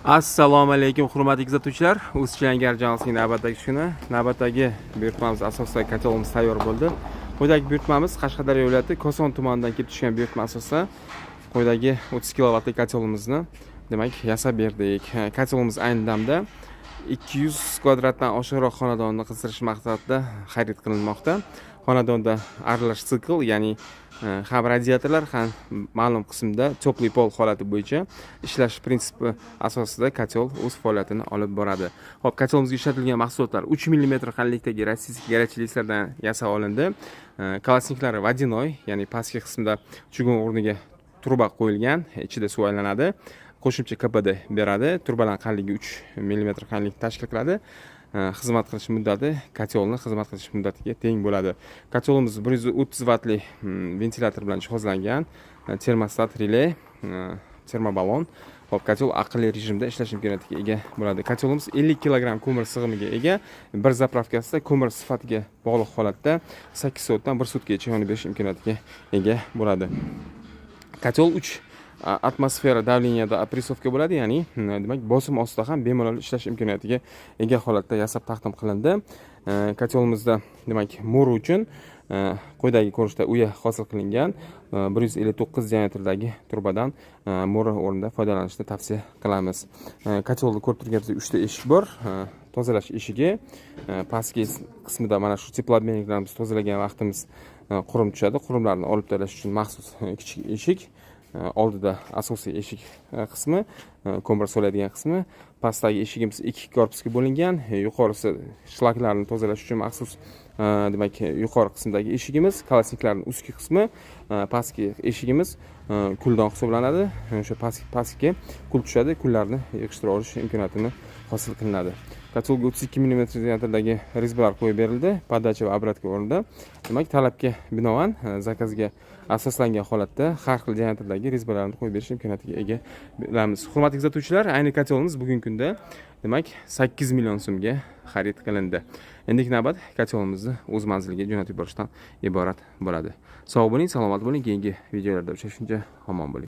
Assalomu alaykum, hurmatli kuzatuvchilar. O'zchilangar jamoasining navbatdagi kuni, navbatdagi buyurtmamiz asosida котёл imiz tayyor bo'ldi. Quyidagi buyurtmamiz Qashqadaryo viloyati Koson tumanidan kelib tushgan buyurtma asosida quyidagi 30 kilovatli котёл imizni, demak, yasab berdik. Котёл imiz ayni damda 200 kvadratdan oshiqroq xonadonni qizdirish maqsadida xarid qilinmoqda. Xonadonda aralash sikl, ya'ni ham radiatorlar, ham ma'lum qismda теплый пол holati bo'yicha ishlash prinsipi asosida котёл o'z faoliyatini olib boradi. Xo'p, котёл imizga ishlatilgan mahsulotlar 3 mm qalinlikdagi российский горячий лист lardan yasab olindi. Колосник lari водяной, ya'ni pastki qismida чугун o'rniga truba qo'yilgan, ichida suv aylanadi. Qo'shimcha КПД beradi. Trubalar qalinligi 3 mm qalinlik tashkil qiladi. Xizmat qilish muddati котёл ni xizmat qilish muddatiga teng bo'ladi. Котёл imiz 130 vatli ventilyator bilan jihozlangan, termostat, реле, termobalon. Xo'p, котёл aqlli rejimda ishlash imkoniyatiga ega bo'ladi. Котёл imiz 50 kilogramm ko'mir sig'imiga ega. Bir заправка sida ko'mir sifatiga bog'liq holatda 8 soatdan 1 sutkacha yonib berish imkoniyatiga ega bo'ladi. Котёл 3 atmosfera давление da опрессовка bo'ladi, ya'ni demak, bosim ostida ham bemalol ishlash imkoniyatiga ega holatda yasab taqdim qilindi. Котёл imizda, demak, mo'ri uchun quyidagi ko'rinishda uya hosil qilingan. 159 diametrdagi trubadan mo'ri o'rnida foydalanishni tavsiya qilamiz. Котёл ni ko'rib turganimizdek, uchta eshik bor. Tozalash eshigi, pastki qismida mana shu теплообменник larni biz tozalagan vaqtimiz qurum tushadi. Qurumlarni olib tashlash uchun maxsus kichik eshik. Oldida asosiy eshik qismi, ko'mir soladigan qismi. Pastdagi eshigimiz ikki korpusga bo'lingan. Yuqorisi shlaklarni tozalash uchun maxsus, demak, yuqori qismdagi eshigimiz, колосник larning ustki qismi, pastki eshigimiz kuldon hisoblanadi. O'sha pastga kul tushadi, kullarni yig'ishtira olish imkoniyatini hosil qilinadi. Котёл ga 32 mm diametrdagi резьба lar qo'yib berildi, подача va обратка o'rnida. Demak, talabga binoan, заказ ga asoslangan holatda har xil diametrdagi резьба larni qo'yib berish imkoniyatiga ega bo'lamiz. Hurmatli kuzatuvchilar, ayni котёл imiz bugungi kunda, demak, 8 million so'mga xarid qilindi. Endigi navbat котёл imizni o'z manziliga jo'natib yuborishdan iborat bo'ladi. Sog' bo'ling, salomat bo'ling, keyingi videolarda uchrashguncha omon bo'ling.